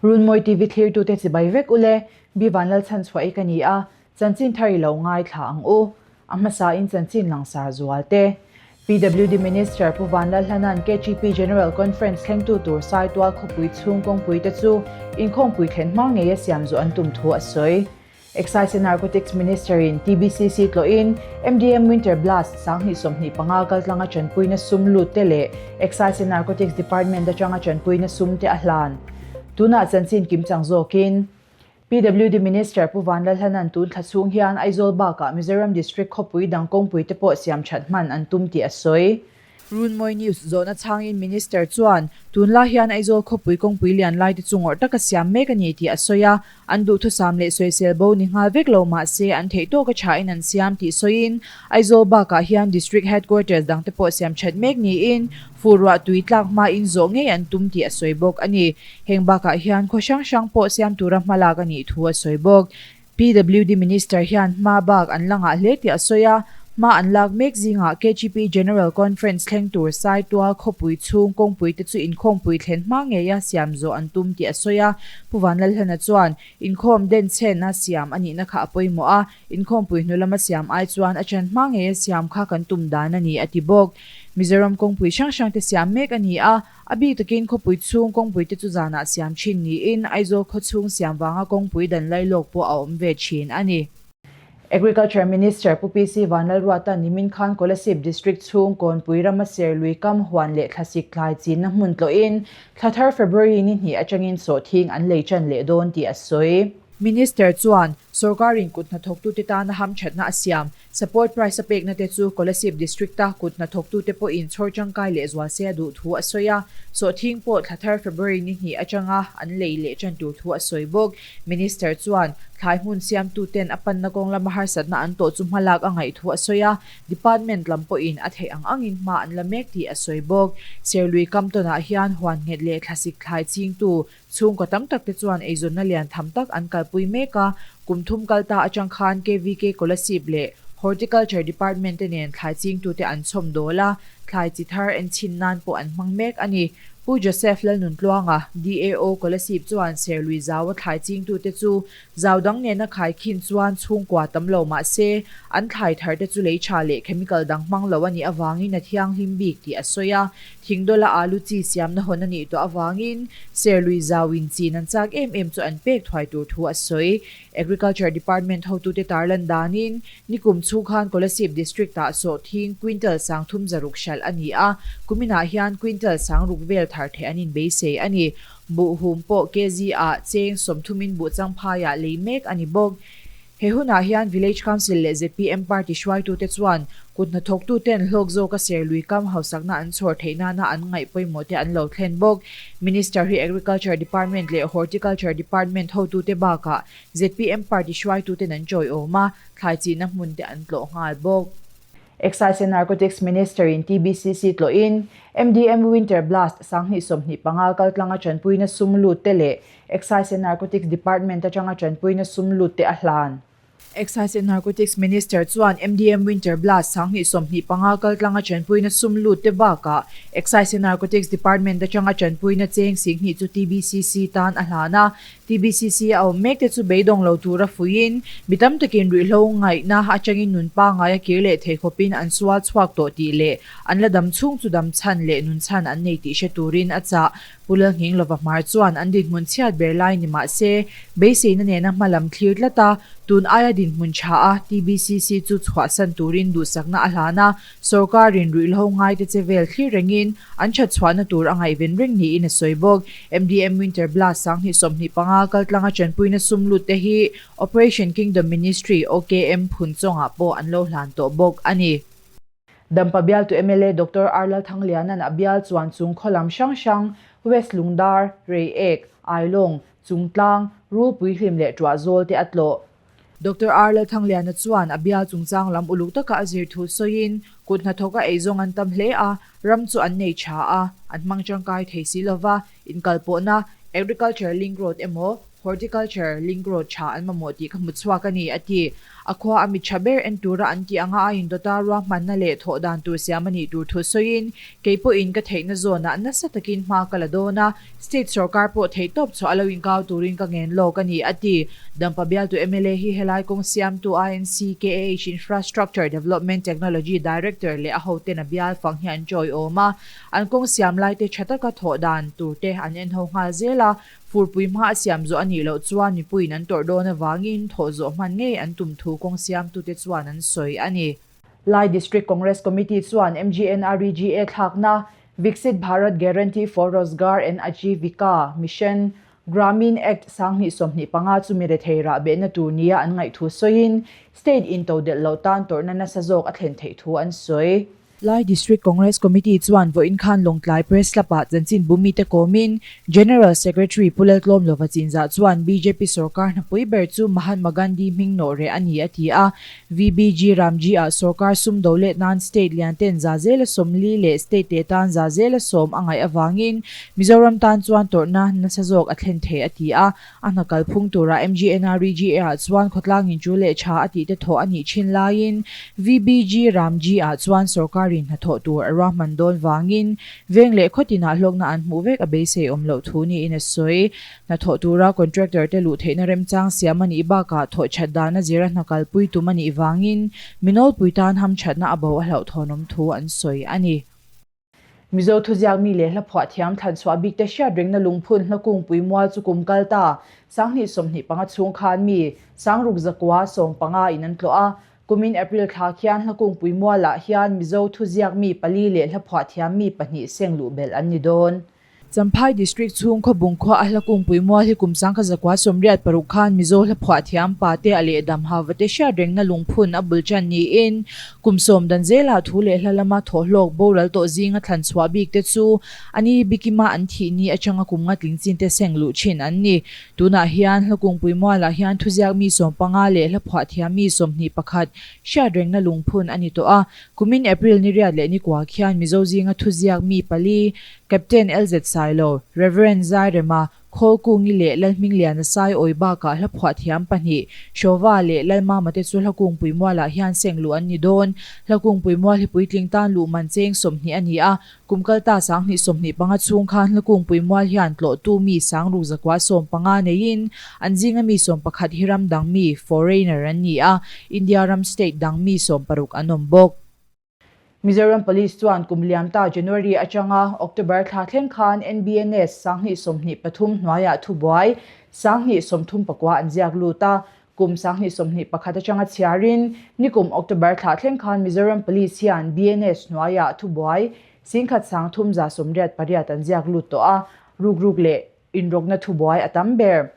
Runmawi TV thlirtute chibai vek ule, Bi Vanlalchhanchhuah i ka ni a, chanchin thar i lo ngaithla ang u. A hmasain chanchin langsar zual te. PWD Minister Pu Vanlalhlana'n KGP General Conference thlengtu tur Saitual khawpui chhung kawngpui te chu inkhawmpui thlen hma ngeia siam zawh an tum thu a sawi. Excise and Narcotics Minister in TBCC tlawhin MDM Winter Blast 2025 kaltlanga tanpuina sum lut te leh Excise and Narcotics Department atanga tanpuina sum te a hlan. Tunah chanchin kimchang zawkin PWD Minister Pu Vanlalhlana'n tun thla chhung hian Aizawl bakah Mizoram District khawpui dang kawngpui te pawh siam that hman an tum tih a sawi. Runmawi News zawhna chhangin Minister chuan tunlai hian Aizawl khawpui kawngpui lian lai te chu ngawrh taka siam mek a ni tih a sawi a, an duhthusam leh sawisel bo ni nghal vek lo mah se an theih tawka thain an siam tih sawiin Aizawl bakah hian District Headquarters dang te pawh siam that mek niin fur ruah tui tlak hmain zawh ngei an tum tih a sawi bawk a ni. Heng bakah hian khaw hrang hrang pawh siam tura hmalak a nih thu a sawi bawk. PWD Minister hian hma bak an la ngah hle tih a sawi a, hma an lak mek zingah KGP General Conference thleng tur Saitual khawpui chhung kawngpui te chu inkhawmpui thlen hma ngeia siam zawh an tum tih a sawi a. Pu Vanlalhlana chuan inkhawm denchhena siam a nihna kha a pawimawh a, inkhawmpui hnu lama siam ai chuan a chan hma ngeia siam kha kan tum dan a ni a ti bawk. Mizoram kawngpui hrang hrang te siam mek a ni a, A bik takin khawpui chhung kawngpui te chu zanah siam thin niin Aizawl khaw chhung siam vanga kawngpui dan lailawk pawh a awm ve thin a ni. Agriculture Minister Pu PC Vanlalruata nimin khan Kolasib District chhung Kawnpui rama Serlui kam huan leh thlasik tlai chinna hmun tlawhin thla thar February ni hnih atangin sawhthing an lei tan leh dawn tih a sawi. Minister chuan sorkarin kut hnathawktute tana hamthatna a siam Support price a pekna te chu Kolasib District-a kut hnathawktute pawhin chhawr tangkai leh zual se a duh thu a sawi a, sawhthing pawh thla thar February ni hnih atanga an lei leh tan tur thu a sawi bawk. Minister chuan thlai hmun siamtuten a panna kawng lama harsatna an tawh chu hmalak a ngaih thu a sawi a, Department lam pawhin a theih ang angin hma an la mek tih a sawi bawk. Serlui Kamtawnah hian huan nghet leh thlasik thlai chingtu Chhungkaw tam tak te chuan eizawnna lian tham tak an kalpui mek a, kum thum kal ta atang khan KVK Kolasib leh Horticulture Department te nen thlai chingtute an chhawm dawl a, thlai chi thar enchhin nan pawh an hmang mek a ni. Pu Joseph Lalnuntluanga, DAO Kolasib chuan Serlui zaua thlai chingtute chu Zau dang nena khaikhin chuan chhungkua tam lo mah se, an thlai thar te chu lei tha leh chemical dang hmang lo a nih avangin a thianghlim bik tih a sawi a. Thingdawla alu chi siamna hawn a nih tawh avangin Serlui zauin chin an chak em em chu an pek thuai tur thu a sawi. Agriculture Department hotute tarlan danin nikum chhung khan Kolasib District-ah sawhthing quintal 36 hralh a ni a, kuminah hian quintal 6000 vel thar theih an inbeisei a ni. Buh hum pawh kg ah cheng 30 in buh changphaiah lei mek a ni bawk. He hunah hian Village Council leh zpm party hruaitute chuan kut hnathawktuten hlawk zawka Serlui kam hausakna an chhawr theih nana an ngaih pawimawh te an lo thlen bawk. Minister hi Agriculture Department leh Horticulture Department hotute bakah zpm party hruaituten an tawiawm a, thlai chihna hmun te an tlawh nghal bawk. Excise and Narcotics Minister in TBCC tlawhin MDM Winter Blast 2025 kaltlanga tanpuina sum lut te leh Excise and Narcotics Department atanga tanpuina sum lut te a hlan. Excise and Narcotics Minister chuan MDM Winter Blast 2025 kaltlanga tanpuina sum lut te bakah Excise and Narcotics Department atanga tanpuina cheng 20,000 chu TBCC tan a hlan a, TBCC a awm mek te chu beidawng lo tura fuiin mi tam takin ruihhlo ngaihna atangin nun pangngai a kir leh thei khawpin an sual chhuak tawh tih leh an la dam chhung chu dam chhan leh nun chhan an nei tih hre turin a chah. Pu Lalnghing Lova Hmar chuan an dinhmun chhiat ber lai ni mah se beiseina nena hma lam thlir tlat a, tun aia dinhmun tha a TBCC chu chhuahsan turin duhsakna a hlan a, Sorkarin ruihhlo ngaite che vel thlir rengin an that chhuahna tur a ngaihven reng niin a sawi bawk. MDM Winter Blast 2025 kaltlanga tanpuina sum lut te hi Operation Kingdom Ministry, OKM, phun chawngah pawh an lo hlan tawh bawk a ni. Dampa bialtu mla Doctor R Lalthangliana'n a bial chuan chung khaw lam hrang hrang, West Lungdar, Reiek, Ailawng, Chungtlang, Rulpuihlim leh Tuahzawl te a tlawh. Doctor R Lalthangliana chuan a bial chungchang lam uluk taka a zir thu sawiin, kut hnathawka eizawng an tam hle a, ram chu an nei tha a, an hmang tangkai thei si lova, inkalpawhna, Agriculture Link Road emaw, Horticulture link road tha an mamawh tih ka hmu chhuak a ni, a ti. A khua a mi tha ber en tura an tih anga a indawta ruahmanna leh thawh dan tur siam a nih tur thu sawiin, Kei pawhin ka theihna zawnah nasa takin hma ka la dawn a, state sorkar pawh theihtawp chhuah a lo inkau turin ka ngen lawk a ni, a ti. Dampa bialtu mla hi helai kawng siamtu INCKAH Infrastructure Development Technology Director leh a hoten a bial fang hi an tawiawm a, an kawng siam laite tha taka thawh dan turte an enho nghal zel a, Furpui hma a siam zawh a nih loh chuan mipuiin an tawrh dawn avangin thawh zawh hman ngei an tum thu kawng siamtute chuan an sawi a ni. Lai District Congress Committee chuan MGNREGA thlakna, Viksit Bharat Guarantee for Rozgar and Ajeevika Mission, Gramin Act 2025 chu mi rethei rah behna tur nia an ngaih thu sawiin state intodelh loh tan tawrhna nasa zawk a thlen theih thu an sawi. Lai District Congress Committee chuan vawiin khan Lawngtlai Press Club-ah chanchinbu mite kawmin General Secretary Pu Laltlawm Lova Chinzah chuan bjp sorkar hnapui ber chu Mahatma Gandhi hming nawh reh a ni a ti a. VBG Ramji-ah sorkar sum do let nan state lian ten za zela 40 leh state te tan za zela 10 a ngaih avangin Mizoram tan chuan tawrhna nasa zawk a thlen thei a ti a. A hna kalphung tura MGNREGA-ah chuan khawtlangin chu leh tha a tihte thawh a nih thin laiin VBG Ramji-ah chuan sorkarin hnathawh tur a ruahman dawn vangin veng leh khaw tinah hlawkna an hmuh vek a beisei awm loh thu niin a sawi. Hnathawh tura contractor te luh theihna remchang siam a nih bakah thawh that dana zira hna kalpui tum a nih vangin mi nawlpui tan hamthatna a bo a hlauhthawnawm thu an sawi a ni. Mizo thuziak mi leh hlaphuah thiam thlanchhuah bikte hriat rengna lungphun hlakungpui mual chu kum kal ta 2025 chhung khan mi 6115 in an tlawh a. Kumin April thla khian hlakungpui mualah hian Mizo thuziak mi pali leh hlaphuah thiam mi pahnih seng luh belh an ni dawn. Champhai District chhung Khawbung khua a hlakungpui mual hi kum 1986 khan Mizo hlaphuah thiam pa te a leh dam havate hriat rengna lungphun a bul tan niin kum sawm dan zelah thu leh hla lama thawhhlawk boral tawh zinga thlan chhuah bik te chu a ni bikima an thih ni atanga kum nga tling chin te seng luh thin an ni. Tunah hian hlakungpui mualah hian thuziak mi 15 leh hlaphuah thiam mi 21 hriat rengna lungphun a ni tawh a. Kumin April ni riat leh ni kua khian Mizo zinga thuziak mi pali Captain LZ Sailo, Rev. Zairema, Khawlkungi leh Lalhmingliana Sai awi bakah hla phuah thiam pahnih, Hrawva leh Lalmama te chu Hlakungpui mualah hian seng luh an ni dawn. Hlakungpui mual hi puitling tan luh man cheng 20 a ni a, kum kalta 2025 chhung khan Hlakungpui mual hian tlawhtu mi 6915 neiin an zinga mi 11 hi ram dang mi, foreigner, an ni a, India ram state dang mi 16 an awm bawk. Mizoram Police chuan kum liam ta January atanga October thla thleng khan NBNS 2023 hnuaiah thubuai 2034 an ziak lut a, kum 2021 atanga chhiarin nikum October thla thleng khan Mizoram Police hian BNS hnuaiah thubuai 1388 an ziak lut tawh a, rukruk leh inrawkna thubuai a tam ber.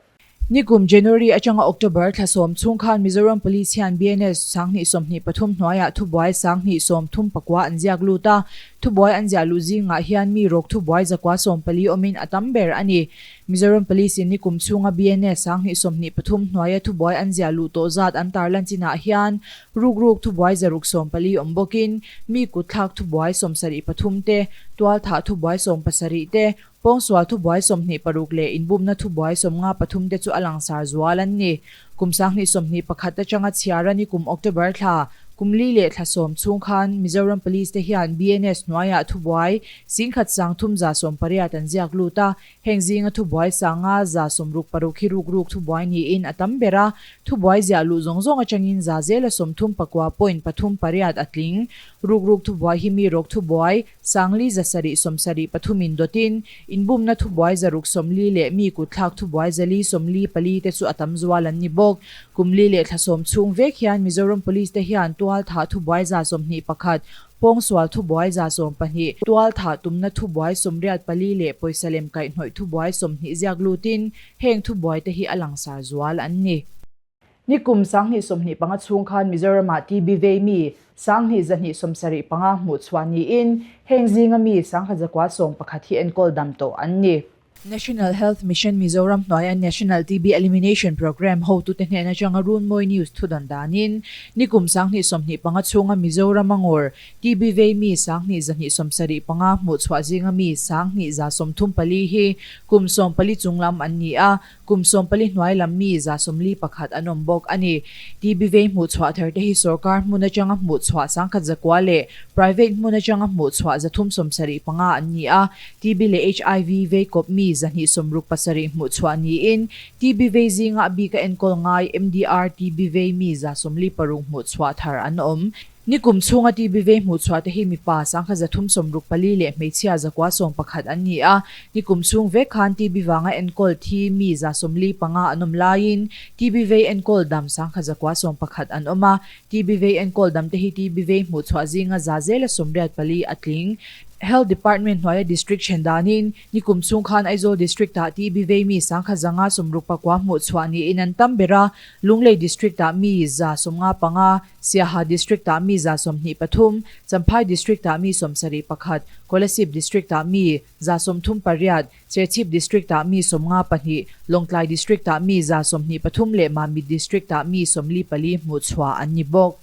Nikum January atanga October thla sawm chhung khan Mizoram Police hian BNS 2023 hnuaiah thubuai 2034 an ziak lut a, thubuai an ziah luh zingah hian mi rawk thubuai 114 awmin a tam ber a ni. Mizoram Police in nikum chhunga BNS 2023 hnuaia thubuai an ziah luh tawh zat an tarlan chinah hian rukruk thubuai 614 awm bawkin mi kutthlak thubuai 73 te, tualthah thubuai 70 te, Pawngsual thubuai 26 leh inbumna thubuai 53 te chu a langsar zual an ni. Kum 2021 atanga chhiar a ni kum October thla, kum li leh thla sawm chhung khan Mizoram Police te hian BNS hnuaiah thubuai 1380 an ziak lut a, heng zinga thubuai 566 hi rukruk thubuai niin a tam ber a, thubuai ziah luh zawng zawng atangin za zela 39 point pathum pariat a tling. Rukruk thubuai hi mi rawk thubuai, Sangli 773 pathumin dawtin, inbumna thubuai 640 leh mi kutthlak thubuai 444 te chu a tam zual an ni bawk. Kum li leh thla sawm chhung vek hian Mizoram Police te hian tual thah thubuai 21, pawngsual thubuai 12, tual thah tumna thubuai 84 leh pawisa lem kaihhnawih thubuai 20 ziak lutin heng thubuai te hi a langsar zual an ni. Nikum 2025 chhung khan Mizoramah TB vei mi 2275 hmuh chhuah niin heng zinga mi 1111 hi enkawl dam tawh an ni. National Health Mission Mizoram hnuaia National TB Elimination Programme hotute hnen atanga Runmawi News thudawn danin nikum 2025 chhunga Mizorama ngawr TB vei mi 2275 hmuhchhuah zinga mi 2134 hi kum 14 chunglam an ni a, Kum 14 hnuai lam mi 41 an awm bawk a ni. TB vei hmuhchhuah thar te hi sorkar hmun atanga hmuhchhuah 1009 leh private hmun atanga hmuhchhuah 375 an ni a. TB leh HIV vei kawp mi 267 hmuhchhuah niin TB vei zinga a bika enkawl ngai MDR TB vei mi 46 hmuhchhuah thar an awm. Nikum chhunga TB vei hmuhchhuah te hi mipa 364 leh hmeichhia 911 an ni a. Nikum chhung vek khan TB vanga enkawl thi mi 45 an awm laiin TB vei enkawl dam 1911 an awm a. TB vei enkawl dam te hi TB vei hmuhchhuah zinga za zela 84 a tling. Health Department hnuaia District then danin Nikum chhung khan Aizawl District-ah TB vei mi 1169 hmuhchhuah niin an tam ber a, Lunglei District-ah mi 195, Siaha District-ah mi 23, Champhai District-ah mi 71, Kolasib District-ah mi 38, Serchhip District-ah mi 52, Lawngtlai District-ah mi 23 leh Mamit District-ah mi 44 hmuhchhuah an ni bawk.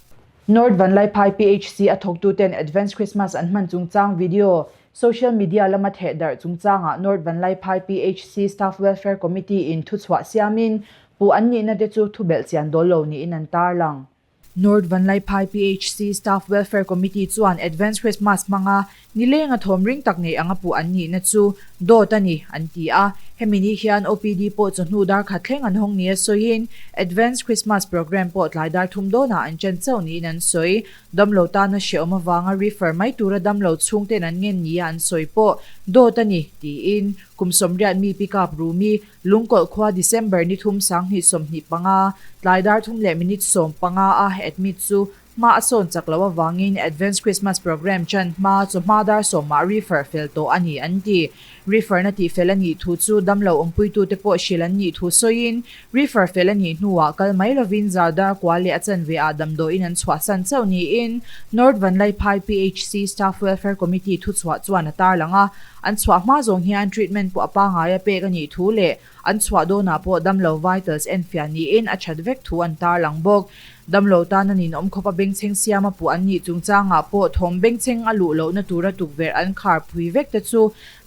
North Vanlaiphai PHC a thawktuten Advance Christmas an hman chungchang video Social media lama theh darh chungchangah North Vanlaiphai PHC Staff Welfare Committee in thuchhuah siamin puh an nihna te chu thubelh chian dawl lo niin an tarlang. North Vanlaiphai PHC Staff Welfare Committee chuan Advance Christmas hmanga nilenga thawm ring tak nei anga puh an nihna chu dawt a ni an ti a. Hemi ni hian OPD pawh chawhnu dar khat thleng an hawng nia sawiin Advance Christmas Programme pawh tlai dar thum dawnah an chen chauh niin an sawi. Damlo tana hrehawm avanga refer mai tura damlo chhungten an ngen nia an sawi pawh dawt a ni, tiin kum 80 mi pickup Rumi Lungkawlh khua December ni thum 2025, tlai dar thum leh minute 15 a admit chu hma a sawn chak loh avangin Advance Christmas Programme chan hma chawhma dar sawmah refer fel tawh a ni an ti. Refer-na tihfel a nih thu chu damlo awmpuitute pawh hrilh an nih thu sawiin, refer fel a nih hnuah kal mai lovin zardar kua leh a chanve ah damdawiin an chhuahsan chauh niin North Vanlaiphai PHC Staff Welfare Committee thuchhuah chuan a tarlang a. An chhuah hma zawng hian treatment pawh a pangaia pek a nih thu leh an chhuah dawnah pawh damlo vitals enfiah niin a that vek thu an tarlang bawk. Damlo tana ninawm khawpa bengchheng siama puh an nih chungchangah pawh thawm bengchheng a luh lohna tura tukverh an khar phui vek te chu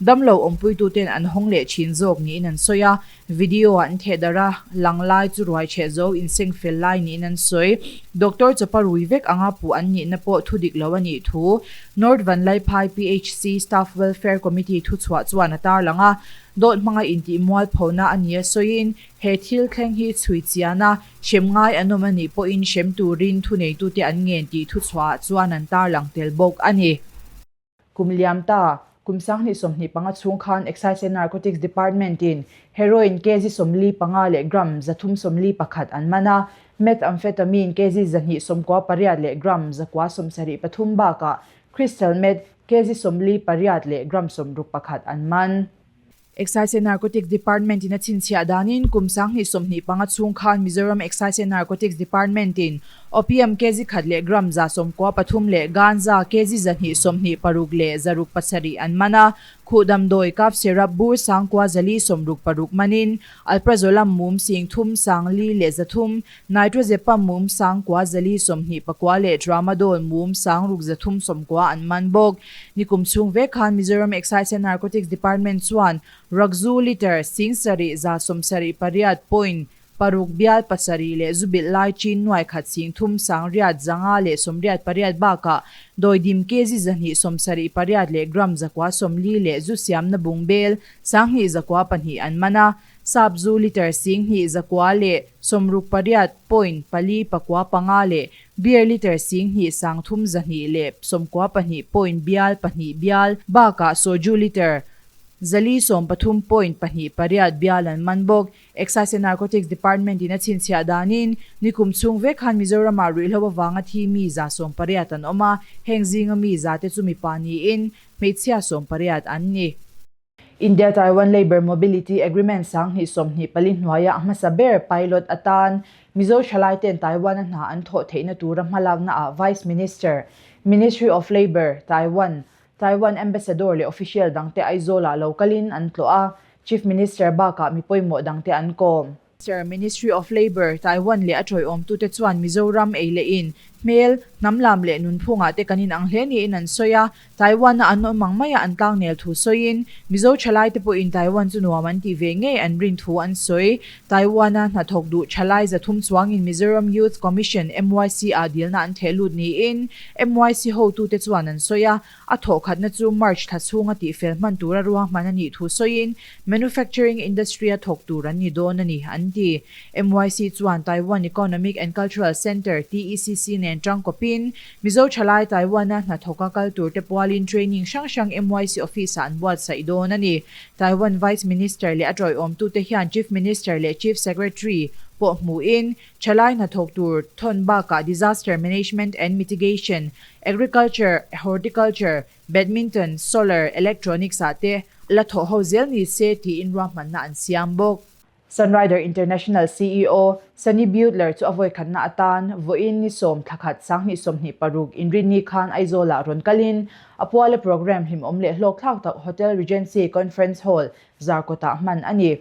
damlo awmpuituten an hawng leh thin zawk niin an sawi a. Video an theh darh a, lang lai chu ruai chheh zo inseng fel lai niin an sawi. Doctor chawpa rui vek anga puh an nihna pawh thu dik lo a nih thu North Vanlaiphai PHC Staff Welfare Committee thuchhuah chuan a tarlang a. Dawt hmanga intih mualphona a nia sawiin he thil thleng hi chhui chian a, hrem ngai an awm a nih pawhin hrem turin thuneitute an ngen tih thuchhuahah chuan an tarlang tel bawk a ni. Kum liam ta, kum 2025 chhung khan Excise and Narcotics Department-in heroin kg 45 leh gram 341 an man a, methamphetamine kg 298 leh gram 973 bakah crystal meth kg 48 leh gram 61 an man. Excise and Narcotics Department-in a chhinchhiah danin kum 2025 chhung khan Mizoram Excise and Narcotics Department-in Opium kg khat leh gram 93 leh Ganja kg 226 leh 607 an man a, khuh damdawi cough syrup bur 9466 manin Alprazolam mum 30 403, Nitrazepam mum 9429 leh Tramadol mum 6390 an man bawk. Nikum chhung vek khan Mizoram Excise and Narcotics Department chuan Rakzu litre 7178 point paruk bial pasarih leh zu bilh lai chin nuai khat 30 900 leh 88 bakah dawidim kg 278 leh gram 940 leh zu siamna bungbel 2902 an man a. Sap zu litre 2900 leh 68 point pali pakua panga leh beer litre 2302 leh 92 point bial pahnih bial bakah soju litre 413 point pahnih pariat bial an man bawk. Excise and Narcotics Department in a chhinchhiah danin nikum chhung vek khan Mizoramah ruihhlo avanga thi mi 180 an awm a, heng zinga mi za te chu mipa niin hmeichhia 18 an ni. India-Taiwan Labour Mobility Agreement 2024 hnuaia a hmasa ber pilot atan Mizo thalaiten Taiwan-a hna an thawh theihna tura hmalaknaah Vice Minister, Ministry of Labour, Taiwan, Taiwan Ambassador leh official dangte Aizawl-ah lo kalin an tlawh a. Chief Minister bakah mi pawimawh dangte an kawm. Sir, Ministry of Labour, Taiwan leh a tawiawmtute chuan Mizoram ei leh in, hmel, hnam lam leh nunphungah te kan inang hle niin an sawi a, Taiwan-a an awm ang maia an tlangnel thu sawiin, Mizo thalaite pawhin Taiwan chu nuam an tih ve ngei an rin thu an sawi. Taiwan-a hnathawk duh thalai 300 chuangin Mizoram Youth Commission, MYC, ah dilna an theh lut niin MYC hotute chuan an sawi a, a thawhkhatna chu March thla chhunga tihfel hman tura ruahman a nih thu sawiin manufacturing industry-a thawk tur an ni dawn a ni, an ti. MYC chuan Taiwan Economic and Cultural Center, TECC, nen tangkawpin Mizo thalai Taiwan-a hnathawka kal turte pualin training hrang hrang MYC office-ah an buatsaih dawn a ni. Taiwan Vice Minister leh a tawiawmtute hian Chief Minister leh Chief Secretary pawh hmuhin thalai hnathawk tur thawn bakah Disaster Management and Mitigation, Agriculture, Horticulture, Badminton, Solar, Electronics-ah te la thawh ho zel ni se tiin ruahmanna an siam bawk. Sunrider International ceo Sunny Butler chu a vawikhatna atan vawiin ni sawm thlakhat 2026 inrinni khan Aizawlah rawn kalin a puala programme hlimawm leh hlawkthlak tak Hotel Regency Conference Hall Zarkawtah hman a ni.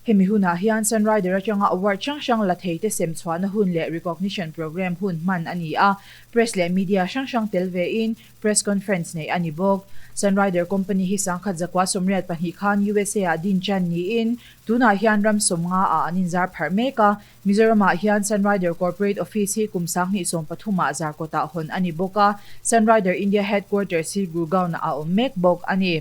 Hemi hunah hian Sunrider atanga award hrang hrang la theite sem chhuahna hun leh recognition programme hun hman a ni a, press leh media hrang hrang tel vein Press conference neih a ni bawk. Sunrider company hi 1982 khan USA ah din chan niin tunah hian ram 50 ah an inzar pharh mek a. Mizoram ah hian Sunrider Corporate Office hi kum 2013 ah Zarkawt ah hawn a ni bawk a. Sunrider India Headquarters hi Gurgaon ah a awm mek bawk a ni.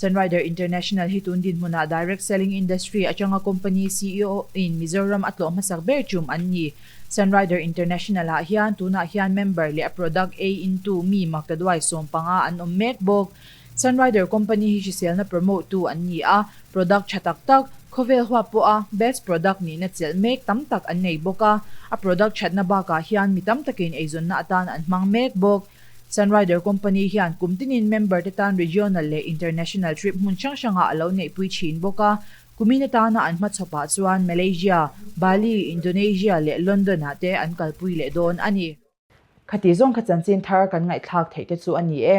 Sunrider International hi tun dinhmunah Direct Selling Industry atanga company ceo in Mizoram a tlawh hmasak ber tum an ni. Sunrider International ah hian tunah hian member leh a product ei intu mi maktaduai 15 an awm mek bawk. Sunrider company hi hriselna promote tu an ni a, product tha tak tak, khawvel huap pawha best product nihna chelh mek tam tak an nei bawk a, a product thatna bakah hian mi tam takin eizawnna atan an hmang mek bawk. Sunrider company hian kum tinin member te tan regional leh international trip hmun hrang hrangah a lo neihpui thin bawk a, Kumin atana an hmachhawpah chuan Malaysia, Bali, Indonesia leh London ah te an kalpui leh dawn a ni. Khati zawng kha chanchin thar kan ngaihthlak theih te chu a ni e.